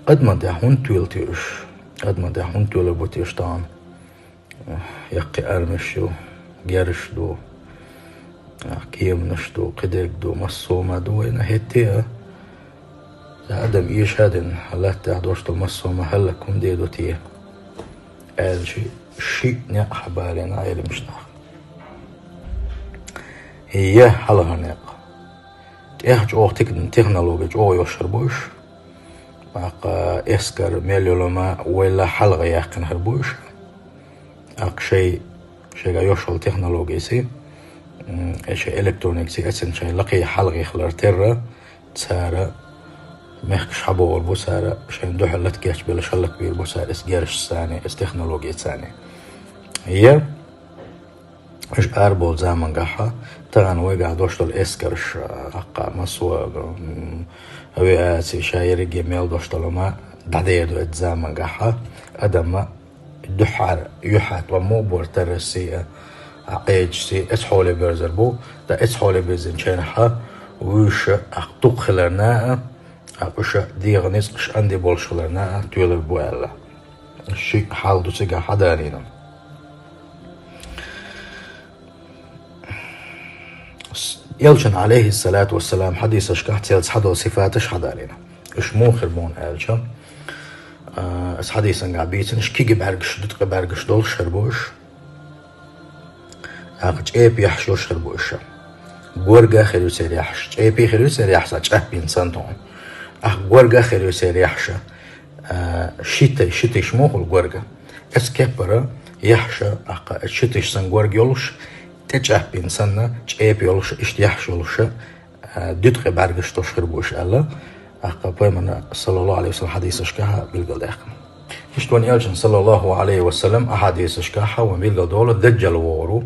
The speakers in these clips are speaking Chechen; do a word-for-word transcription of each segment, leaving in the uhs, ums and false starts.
Адаман тӀехь хӀунда тоьлу те уьш? Адаман тӀехь хӀунда тоьлур бу те уьш тахана? Яккхий армеш ю, герзаш ду, кеманаш ду, кхидерг ду, массо а ма ду вайна хӀетте а. Сан адам эша а дина, хьан латтахь долуш долу массо а ма хӀаллак хӀунда ду те? Аьлча, шиъ некъ хьабалийна Ӏеламчу наха. Я хьалхара некъ. ТӀех чӀогӀа тик-, технологи чӀогӀа йолуш хир бу уьш. ТӀаккха эскар мел йолу ма вайл хьалха яьккхина хир бу уьш. ТӀаккха шай, шайга йолуш йолу технологиси, м, шайн электроникси эцна шайн лакхе хьалха хилар терра, цара мехкаш хьабогӀур бу, цара шайна дуьхьал лата кечбелла шаллак бийр бу цара эс герзашца, эс технологица. Я Уьш арабовлу замангахьа, тахана вайгахь долуш долу эскарш, а, хьакха массо а, м, авиаци, ша ерриге мел долуш долу ма дӀадер ду эцу замангахьа, адамма дуьххьара, юьххьехь тӀом ма бора таррашций а, а, Ӏедашций, эцу хьоле берзар бу, ткъа эцу хьоле беззинчу хенахьа, вуьйша, а, дукха хиларна а, а, уьша дегӀан ницкъаш анди болуш хиларна а, тоьлур бу аьлла. Ши хьал ду цигахь хьадалийна. Элчан, алейхиссалату вассалам, хьадисашкахь цел цхьадолу сифаташ хьадалийна. Уьш муха хир бу аьлча, а, аса хьадисангахь бийцина, уьш киги бӀаьргаш, дуткъе бӀаьргаш долуш хир бу уьш. ТӀаккха чӀепе яхьаш йолуш хир бу уьш. Горга хир ю церан яхьаш. ЧӀепе хир ю церан яхьаш, сан чӀаппина санна тхуна. ТӀаккха горга хир ю церан яхьаш. А, шитай, шитиш мухула горга. Эцу кеппара яхьаш, тӀаккха эцу шитиш санна горга йолуш, тӀечӀаппина санна, чӀепе йолуш, иштта яхьаш йолуш, а, дуткъе бӀаьргаш долуш хир бу уьш аьлла, тӀаккха пайхамарна, саллаллаху алейхи ва саллам, хьадисашкахь билгалдаьккхина. Иштта вайн элчан, саллаллаху алейхи ва саллам, ахьадисашкахь вайн билгалдолу даджал вогӀур ву.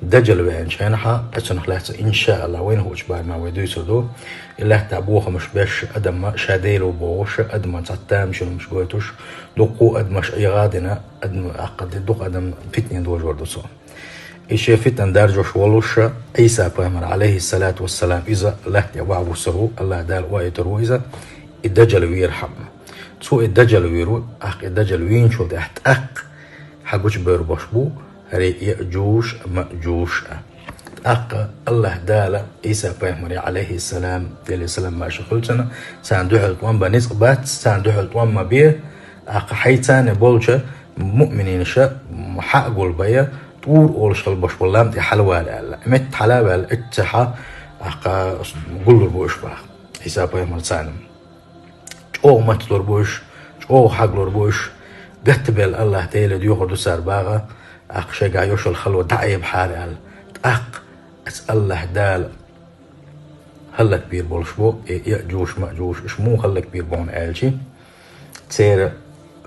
Даджал веанчу хенахьа, эцунах лаьцна, иншаалла, вайна хӀуъучу барамехь вай дуьйцур ду. И лаьттахь бохамаш беш, адамма ша Дела ву бохуш, адаман цхьа тамашийламаш гойтуш, дуккха а адамаш Ӏеха а дина, адам, тӀаккха де дукха адам питане дожор ду цо. И шен фитан даржош волуш, Ӏийса пайхамар, алейхиссалату вассалам, иза лаьтта тӀе охьавуссур ву, Аллах Дала ойтур ву иза, и даджал вийр хьамма. Цо и даджал вийр ву, тӀаккха и даджал вийначул тӀаьхьа тӀаккха хьан гучубевр бош бу, хӀара Яъжуж, Маъжуж а. ТӀаккха Аллах Дала Ӏийса пайхамаре, алейхиссалам, Деле салам марша хуьлда цунна, царна дуьхьал тӀом бан ницкъ бац, царна дуьхьал тӀом ма бе, тӀаккха хьайца болча муъмининаша хьа а гулбайа, ТӀур олуш хила бош болу лам тӀе хьалавала аьлла. Метта хьала а ваьлла, эццахьа, тӀаккха гуллур бу уьш баха. Ӏийса пайхамар царна. ЧӀогӀа матталур бу уьш, чӀогӀа хьаглур бу уьш, гаттабелла Аллах Деле доьхур ду цара баха, тӀаккха шайгахь йолуш йолу хало дӀаайбахьара аьлла. ТӀаккха аса Аллах Дала хӀаллакбийр болуш бу, и Яъжуж, Маъжуж, уьш муха хӀаллакбийр бу аьлчи, церан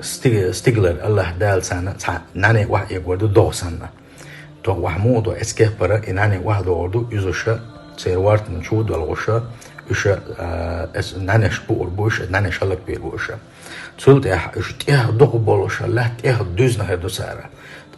сти-, стигалара Аллах Дала царна цхьа нӀаьне охьаэгор ду догӀа санна. ТӀаккха охьа муха до, эцу кеппара и нӀаьне охьадогӀур ду, иза уьш церан вортан чу долуш, уьш, а, эцу нӀаьнеш буур бу уьш, нӀаьнеш хӀаллакбийр бу уьш. Цул тӀаьхьа уьш тӀех дукха болуш, лаьтта тӀех дуьзна хир ду цара.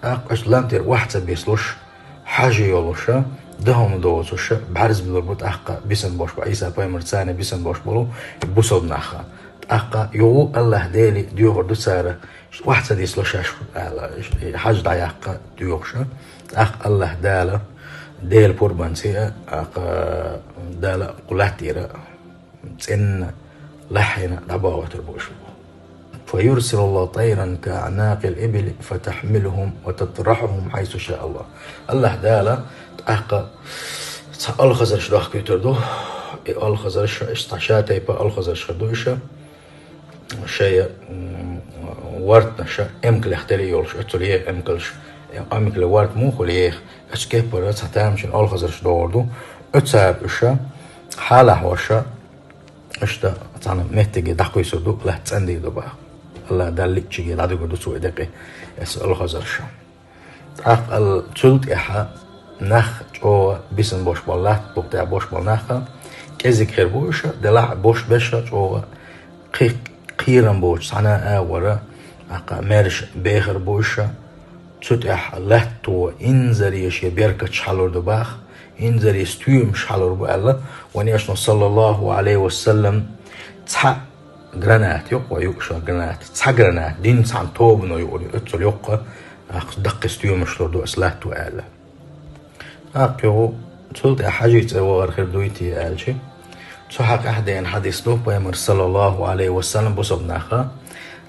ТӀаккха уьш лам тӀера охьа ца бислуш, хьажа йолуша, даха хӀума доцуша, бӀаьрзе билур бу тӀаккха бисина бош бу, Ӏийса пайхамарца бисина бош болу бусалба нахха. ТӀаккха юха Аллах Деле доьхур ду цара, охьа ца дисло шаьш, аьлла, хьажа дӀаяккха доьхуша. ТӀаккха Аллах Дала, Делан пурбанца, тӀаккха Дала кху лаьттера цӀенна лахьийна дӀабохуьйтур бу уьш. فيرسل الله طيرا كأعناق الإبل فتحملهم وتطرحهم حيث شاء الله. Аллах Дала тӀаккха цхьа алхазарш дохкуьйтур ду. И алхазарш, иштта цхьа ша тайпа алхазарш хир ду иша. Шайа, м, вартнаша эмкалех тера йолуш, оццул еха эмкалш, эмкале варт муха хуьлу еха, оцу кеппара цхьа тамашийна алхазарш догӀур ду. Оцара уьша, хьалахьоша, иштта цхьана меттиге дӀакхуьйсур ду, лаьтта цӀандийр ду баха. Аллах Далла лиъчиге дӀадуьгур ду цо и декъе, эс алхазарша. ТӀаккха ал-, цул тӀаьхьа нах чӀогӀа бисина бош болу латта букъа тӀехь бош болу нахха, кӀезиг хир бу уьша, делахь а бош беша чӀогӀа кхи-, кхерам боцу цхьана а агӀора, тӀаккха маьрша бехар бу уьша, цу тӀехь латто инзаре шен беркаташ хьалур ду баха, инзаре стоьмаш хьалур бу аьлла, вайн элчано, саллаллаху алейхи ва саллам, цхьа гранат йоккха юкъуша гранат, цхьа гранат, дин цхьана тобано юкъур ю, оццул йоккха, ахча даккхи стоимошлур ду аса латто аьлла. ТӀаккха йогӀу цул тӀаьхьа хьажи цӀе вахар хир дуй те аьлчи, цу хьакъехь дена хьадис ду, пайхамар, саллаллаху алейхи ва саллям, бусалба наха,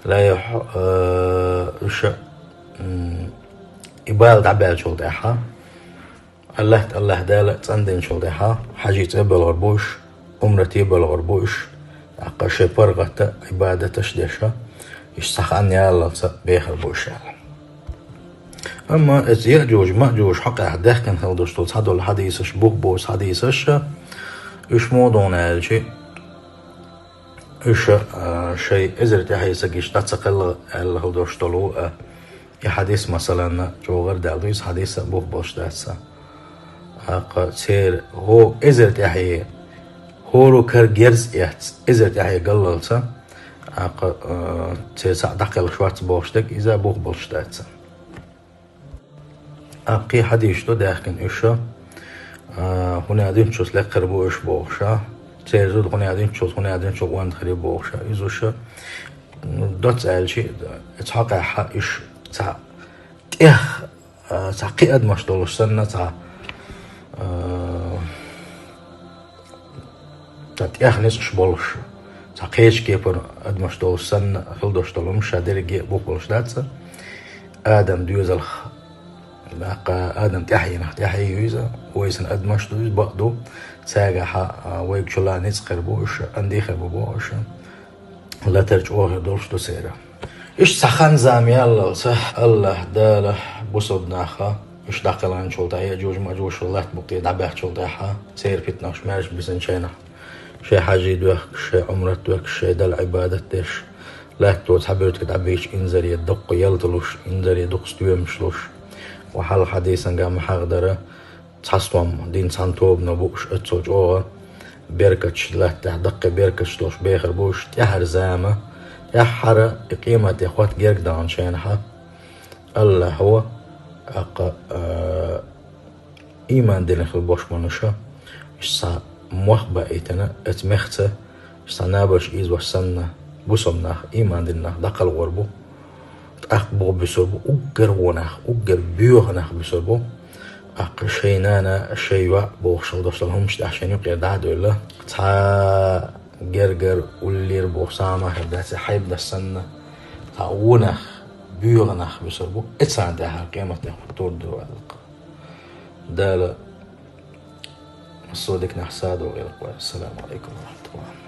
ла юхь-, э, уьш, м, и бала дӀабаьлчул тӀаьхьа, Аллахь, Аллахь Дала цӀандинчул тӀаьхьа, хьажи цӀе балгӀур бу уьш, умрате балгӀур бу уьш, тӀаккха шайн паргӀата, Ӏибадаташ деша, иштта цхьа хан яллалца бехар бу уьш аьлла. Амма эца Яъжуж, Маъжуж хьакъехь даьхкина хила долуш долу цхьадолу хьадийсаш, бух боцу хьадийсаш, уьш муха ду аьлчи, уьш, а, шайн эзар тӀаьхье сагиш дӀа ца кхелла аьлла хила долуш долу, а, и хьадис, масалан, чӀогӀа гӀар даьлла ду, иза хьадис а бух болуш дац сан. ТӀаккха церан хӀо эзар тӀаьхье, хӀоро кара герз эцна, эзар тӀаьхье галлалца, тӀаккха, а, церан цхьаъ дӀакхелхаш вац бохуш дерг, иза бух болуш дац сан. ТӀаккха кхин хьадийсаш ду даьхкина уьш, а, хӀун аьлла динчуьнца лекхар бу уьш бохуша, церан зуда хӀун аьлла динчуьнца, хӀун аьлла динчуьнца гӀонда хир ю бохуша. Иза уьш, м, доцца аьлчи, эца хьакъехь уьш цхьа тӀех, а, цхьа кхин адамаш долуш санна, цхьа, а, цхьа тӀех ницкъаш болуш, цхьа кхечу кепара адамаш долуш санна хила долуш долу хӀумаш ша дерриге а бух болуш дац сан. Адам доьзалх, тӀаккха Адам тӀаьхьенах тӀаьхье ю иза, вай санна адамаш ду иза, бакъ ду, цаьргахьа, а, вайга чула ницкъ хир бу уьш, андий хир бу боху уьш. Латар чӀогӀа хир долуш ду церан. Иштта цхьа хан-зама яллалца, Аллахь Дала бусалба наха, уьш дӀакхелхинчул тӀаьхьа, Яъжуж-Маъжуж латта букъе дӀабаьхчул тӀаьхьа, церан питанаш маьрша бисинчу хенахь, шайн хьажи доьхкуш, шайн Ӏумрат доьхкуш, шайн Далла Ӏибадат деш, латто цхьа буьртиг дӀабийча, инзаре дуккха ялта луш, инзаре дукха стоьмаш луш. Ва хьалха хьадийсанга ма-хьахадара, цхьа стом дин цхьана тобано бууш, оццул чӀогӀа беркаташ латтахь, даккхий беркаташ долуш бехар бу уьш, тӀаьхьара зама, тӀаьххьара и къематде хӀотта герга даханчу хенахьа, Аллахьо, тӀаккха, а, ийман дина хила болуш болу нуша, уьш цхьа мох баийтина, эца мехца, уьш цхьа набарш ийзош санна, бусалба нах, ийман дина нах дӀакхалхор бу. ТӀаккха боху буьсур бу, уггар вон нах, уггар боьха нах буьсур бу. ТӀаккха шайн нана, шайн йоӀ бохуш хила долуш долу хӀуманаш тӀехь шайн юкъера дӀа а девлла, цхьа гергара уллера боху сама хир дац, хьайба дан санна, цхьа вон нах, боьха нах буьсур бу. И царна тӀехьара къематде хӀуттур ду аьлла. Дала массо а диканехь садо гӀелкъ вай. Ассаламу алейкум ва рахматуллах.